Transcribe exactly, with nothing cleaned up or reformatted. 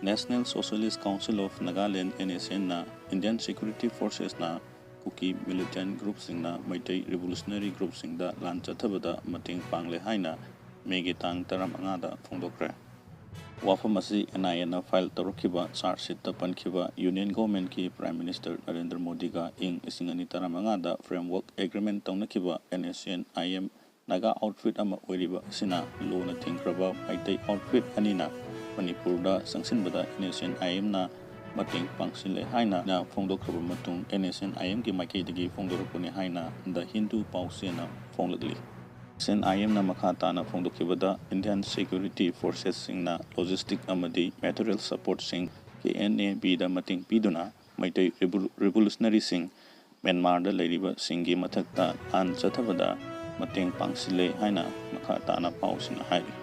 National Socialist Council of Nagaland, NSCN-ꯅ Indian Security Forces-ꯅ Kuki militant group-ꯁꯤꯡꯅ Meitei revolutionary group-ꯁꯤꯡꯗ ꯂꯥꯟ ꯆꯠꯊꯕꯗ ꯃꯇꯦꯡ ꯄꯥꯡꯂꯦ ꯍꯥꯏꯅ ꯃꯦꯒꯤ ꯇꯥꯡ ꯇꯔꯥꯃꯉꯥꯗ ꯐꯣꯡꯗꯣꯛꯈ꯭ꯔꯦ꯫ ꯋꯥꯐꯝ ꯑꯁꯤ NIA-ꯅ file ꯇꯧꯔꯛꯈꯤꯕ charge sheet-ꯇ ꯄꯟꯈꯤꯕ Union Government-ꯀꯤ Prime Minister Narendra ꯃꯣꯗꯤꯒ ꯏꯪ ꯂꯤꯁꯤꯡ ꯑꯅꯤ ꯇꯔꯥꯃꯉꯥꯗ framework agreement ꯇꯧꯅꯈꯤꯕ NSCN-IM Naga outfit ꯑꯃ ꯑꯣꯏꯔꯤꯕ ꯑꯁꯤꯅ ꯂꯣꯅ ꯊꯤꯡꯈ꯭ꯔꯕ ꯃꯩꯇꯩ outfit ꯑꯅꯤꯅ ꯃꯅꯤꯄꯨꯔꯗ ꯆꯪꯁꯤꯟꯕꯗ NSCN-IM-ꯅ ꯃꯇꯦꯡ ꯄꯥꯡꯁꯤꯜꯂꯦ ꯍꯥꯏꯅ ꯐꯣꯡꯗꯣꯛꯈ꯭ꯔꯕ ꯃꯇꯨꯡ NSCN-IM-ꯒꯤ ꯃꯥꯏꯀꯩꯗꯒꯤ ꯐꯣꯡꯗꯣꯔꯛꯄꯅꯤ ꯍꯥꯏꯅ The Hindu ꯄꯥꯎꯆꯦꯅ ꯐꯣꯡꯂꯛꯂꯤ꯫ NSCN-IM-ꯅ ꯃꯈꯥ ꯇꯥꯅ ꯐꯣꯡꯗꯣꯛꯈꯤꯕꯗ Indian Security Forces-ꯁꯤꯡꯅ logistic ꯑꯃꯗꯤ material support-ꯁꯤꯡ KNA-B-ꯗ ꯃꯇꯦꯡ ꯄꯤꯗꯨꯅ ꯃꯩꯇꯩ revolutionary-ꯁꯤꯡ ꯃ꯭ꯌꯥꯟꯃꯥꯔꯗ ꯂꯩꯔꯤꯕꯁꯤꯡꯒꯤ ꯃꯊꯛꯇ ꯂꯥꯟ ꯆꯠꯊꯕꯗ ꯃꯇꯦꯡ ꯄꯥꯡꯁꯤꯜꯂꯦ ꯍꯥꯏꯅ ꯃꯈꯥ ꯇꯥꯅ ꯄꯥꯎꯁꯤꯡꯅ ꯍꯥꯏꯔꯤ꯫